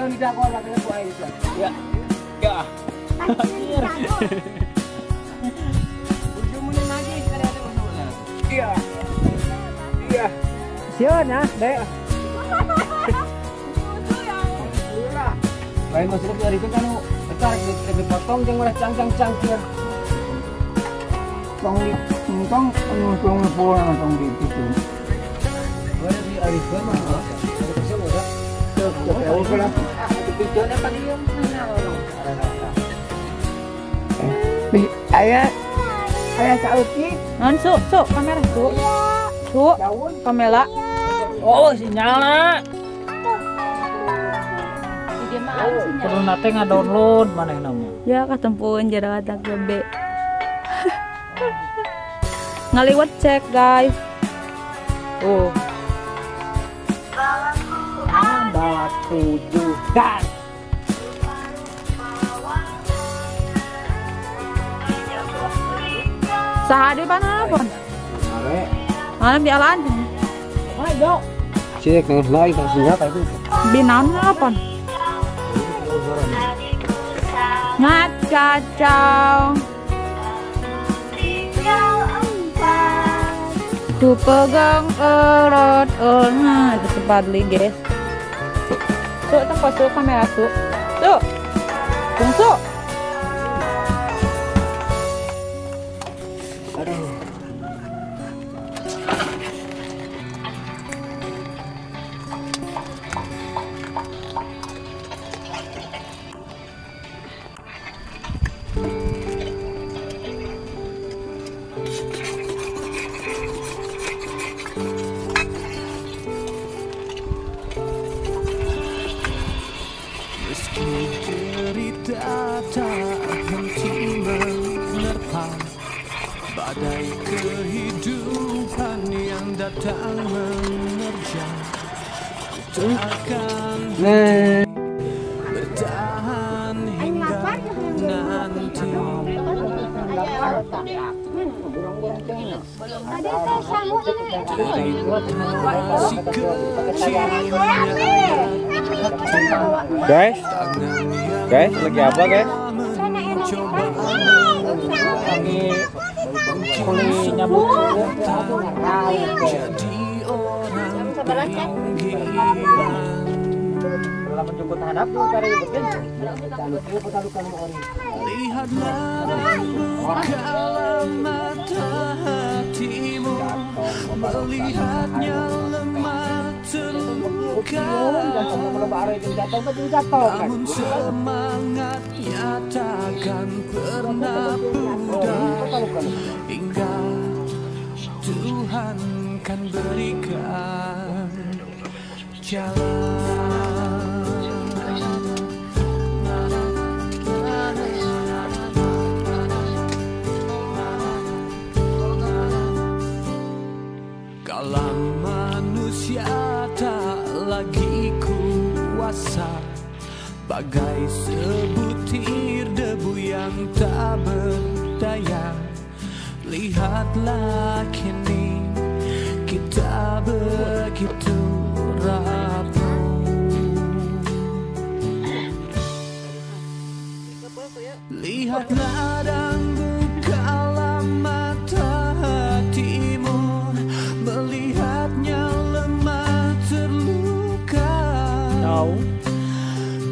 Ya. Ya. Iya. Iya. Sieun ya, Dek. Lain maksudnya dari itu kan tarik dipotong jeung ulah cangcang-cangkir. Tong di tong tong pola tong di itu. Boleh di arifan mah. Ayah, ayah sauti. Non su, su, kamera su, su, kamera. Oh, sinyal. Perlu nate ngadownload mana namanya? Ya ketempuan jerawat gede. Ngaliwat cek guys. Tuh. Ada 7 dan. Saha di mana pon? Mana di alaan? Ayo. Cek nang lain kang sinyal itu. Binaon pon? Ngat kacau. Ku pegang erat erat itu sebadli guys. Su, tengko su kamera su. Su. Bungsu. Aduh. Meski derita tak henti menerpa, badai kehidupan yang datang menerjang, ku takkan bertahan hingga nanti. Guys, guys, lagi apa guys? Lagi kuli nyabut. Lihatlah dan bukalah mata hatimu, melihatnya lemah terluka, namun semangatnya takkan pernah pudar, hingga Tuhan kan berikan jalan. Kala manusia tak lagi kuasa, bagai sebutir debu yang tak berdaya. Lihatlah kini kita begitu rapuh. Lihatlah dan bukalah mata hatimu, melihatnya lemah terluka,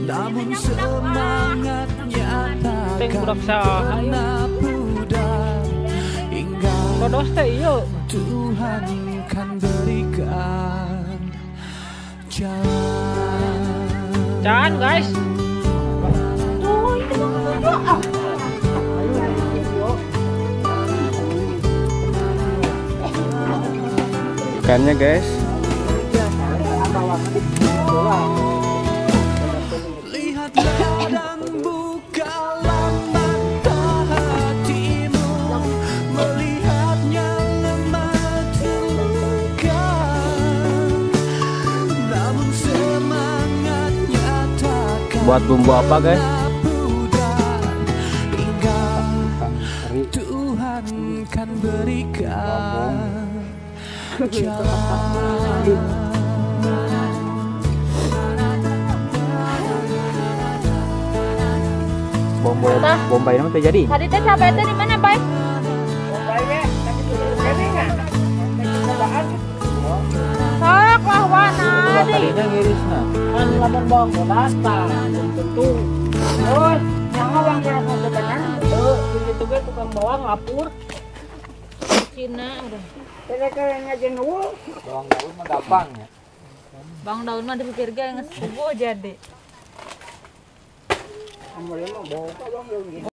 namun semangatnya takkan pernah pudar, hingga Tuhan kan berikan jalan. Jangan guys. Ikannya guys. Lihatlah dan bukalah mata hatimu, melihatnya lemah terluka, namun semangatnya takkan Buat bumbu apa guys? pudar, hingga Tuhan kan berikan jalan. Bawang bombay mah teu jadi. Tadi teh cabai teh di mana, Bay? Bombaynya tapi tuh kene. Sok lah wana di. Tadinya ngirisna. Kan lamun bawang bodas tah tentu. Terus yang bawang kira sebenarnya tuh gitu ge tukang bawang lapur. Cina udah. Kira-kira ngajeng eueuh. Bawang daun mah gampang ya. Bawang daun mah dipikir ge geus puguh jadi. Ambil mah bau ka bawang daun.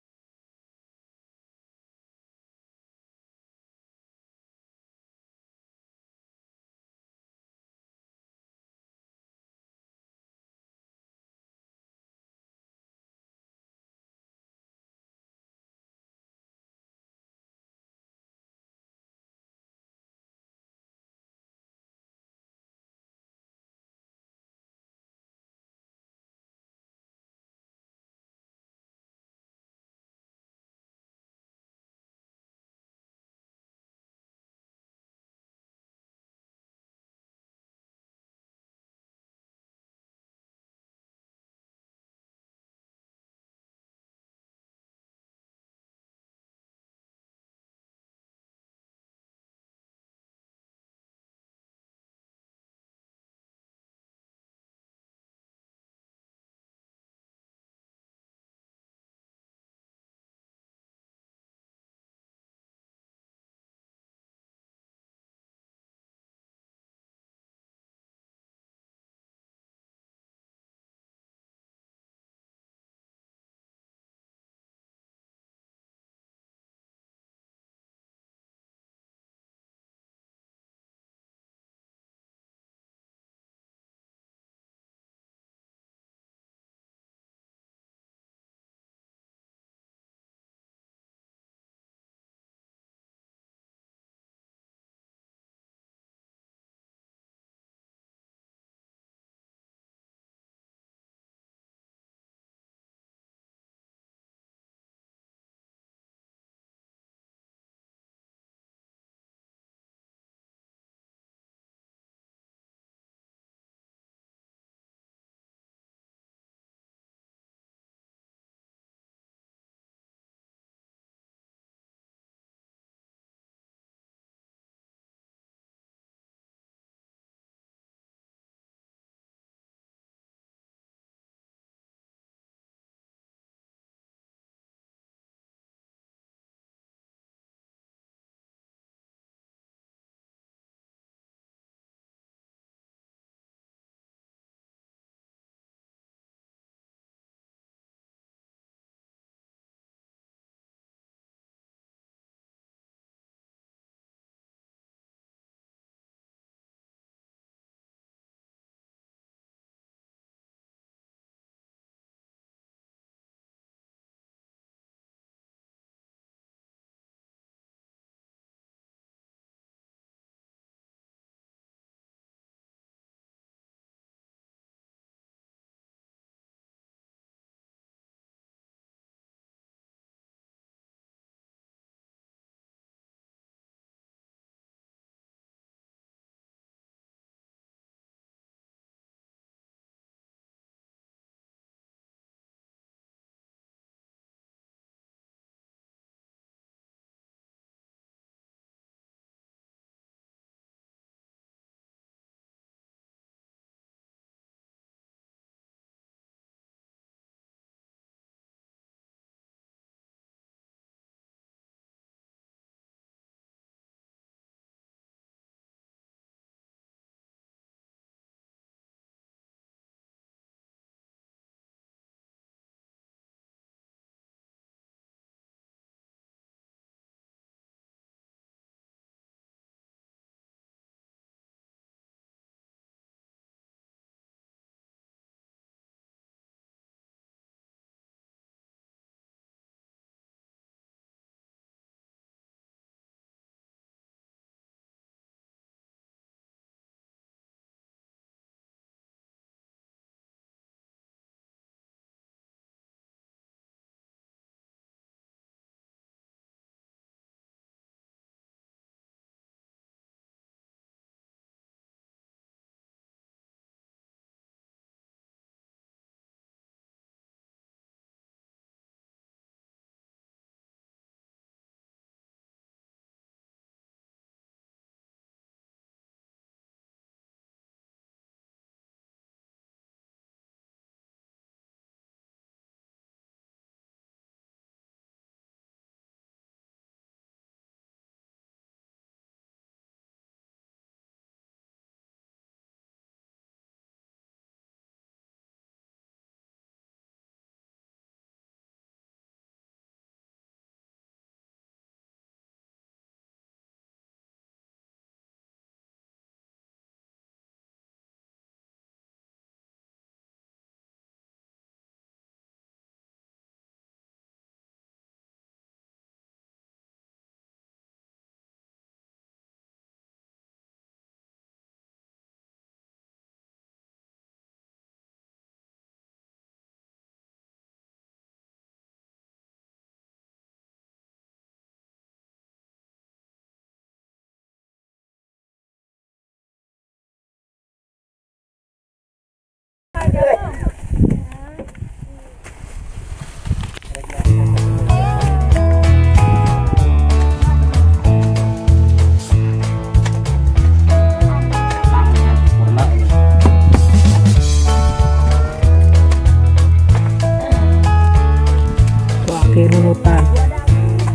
nunutan.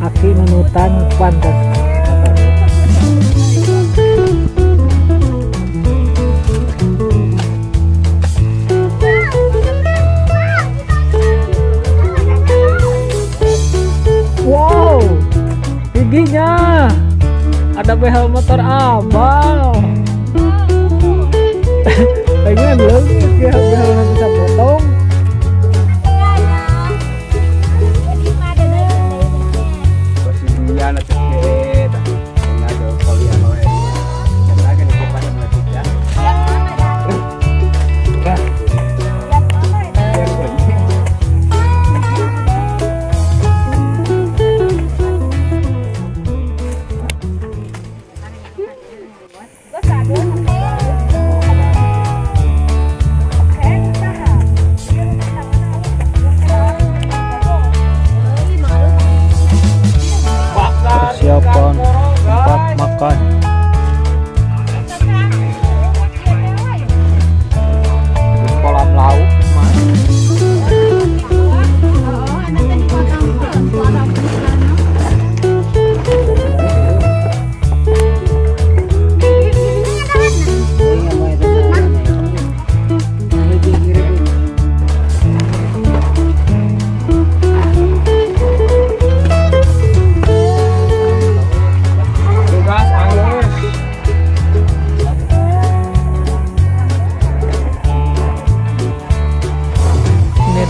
Aki nunutan pantas. Wow, giginya ada behel motor abang. Pengen leungit ya behel bisa potong. Persiapan tempat makan. Di kolam laut.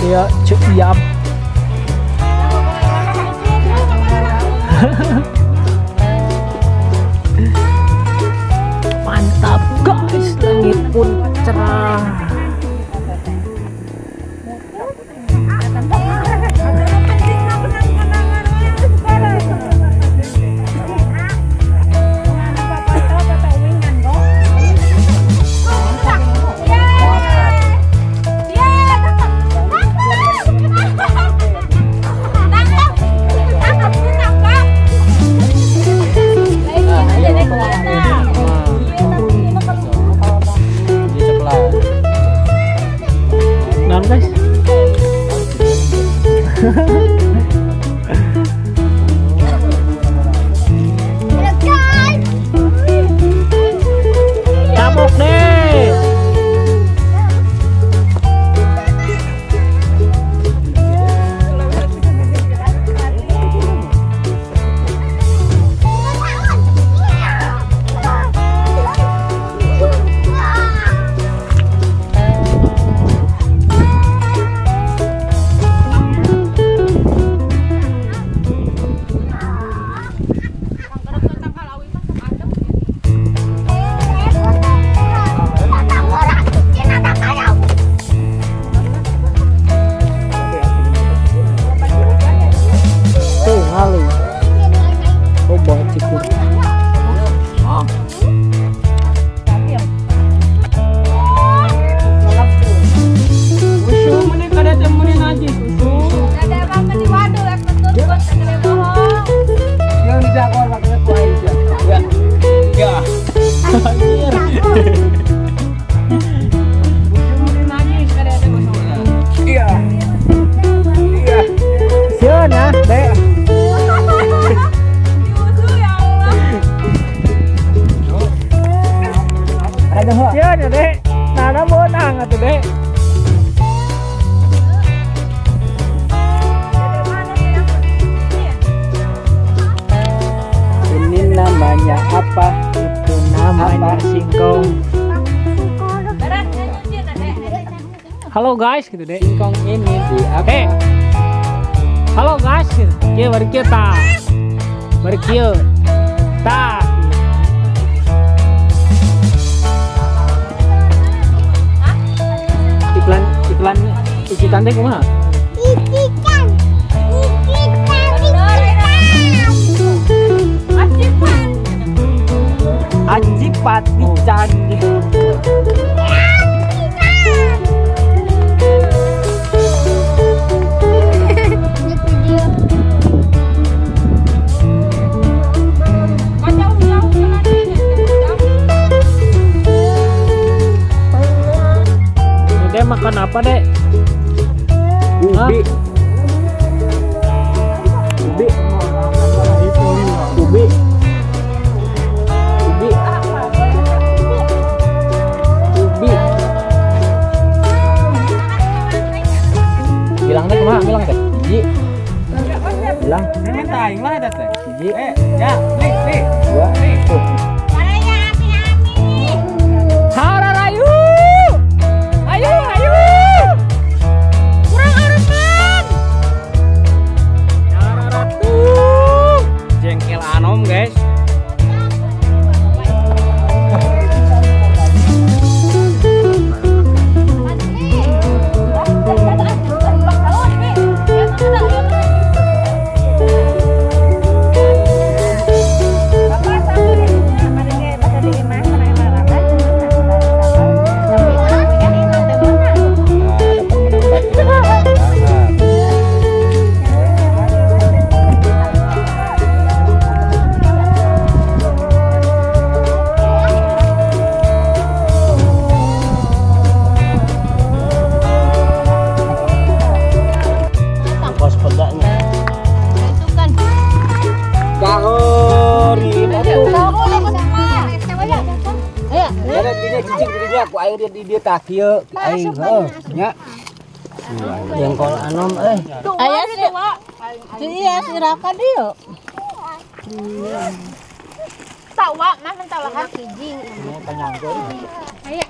Dia cek yap. Mantap guys, langit pun cerah. Guys. Cabok deh. Dek. Nana menang atuh, Dek. Ini namanya apa? Itu namanya apa? Singkong. Halo guys gitu, Dek. Singkong ini di apa? Hey. Halo guys gitu. Kieu bari kieu tah. Bari kieu. Tah. Iklan Ichitan teh kumaha? Ichitan. Ichitan. Ichitan. Aji Patican. Dek makan apa, Dek? Hilang. Ini minta aing lah eta teh. Hiji. Ya, nih, nih. Dua. Nih. Baraya api-api. Hararayu. Ayo, ayo. Kurang arepan. Hararatu. Jengkel anom, guys. Aing di dia tah kieu aing heuh nya. Jengkol anom euy. Aya si. Iya si Raka dieu. Tawa mah tawa kan hiji. Aya.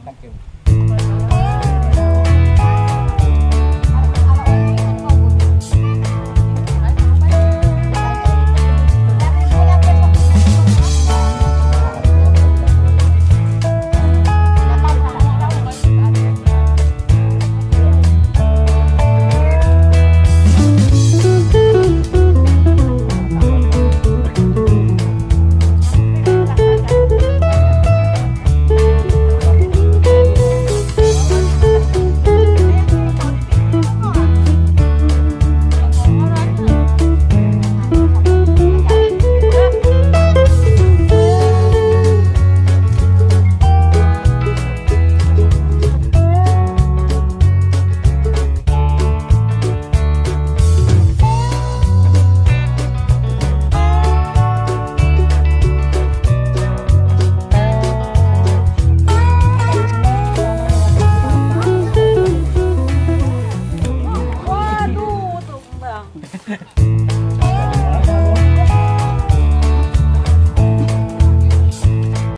Thank you.